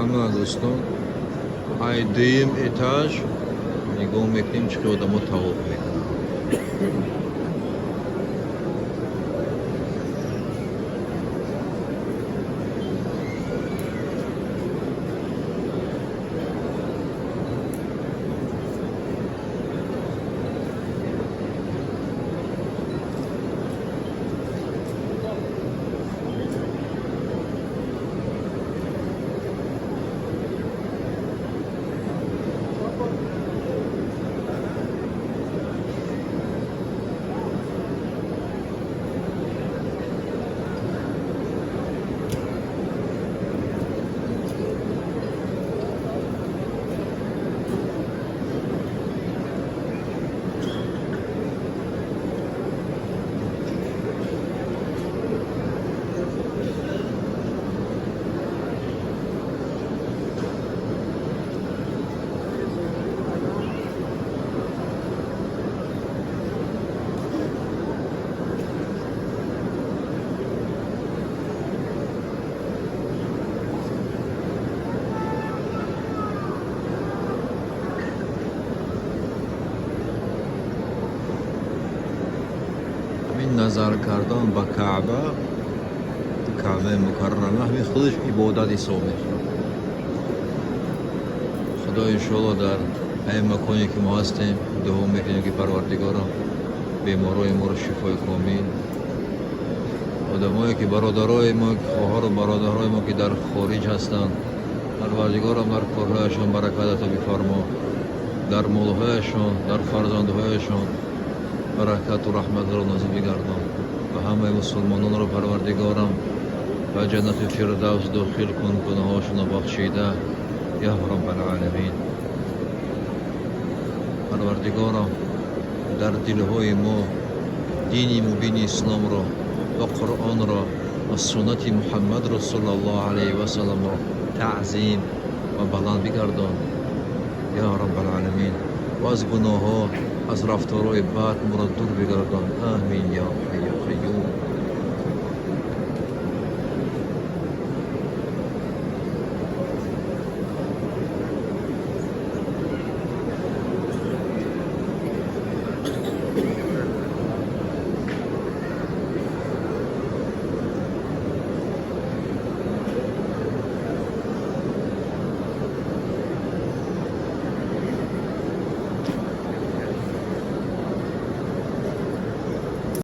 Марҳамат, дӯстон, ай дуюм этаж нигоҳ мекунем, чӣ хел одамо тавоф мекунанд. Ҳамин назар кардан ба Каъба, Каъбаи Мукаррама, ҳамин худаш ибодат ҳисоб мешавад. Худо, иншоалло, дар ҳамин маконе ки мо ҳастем, дуо мекунем, ки Парвардигоро, беморои моро шифои комил, одамое ки бародарои мо, хоҳару бародарои мо, ки дар хориҷ ҳастанд, Парвардигорам, дар корҳояшон баракат ато бифармо, дар молҳояшон, дар фарзандҳояшон баракату раҳматро нозил бигардон ва ҳамаи мусулмононро, Парвардигорам, ба ҷаннати Фирдавс дохил кун, гуноҳошонро бахшида, я Раббалъаламин. Парвардигорам, дар дилҳои мо дини мубини исломро ва Қуръонро ва суннати Муҳаммадро саллаллоҳу алайҳи васалламро таъзим ва баланд бигардон, я Раббалъаламин, ва аз гуноҳҳо, аз рафторҳои бад моро дур бигардон. Амин, я ҳай.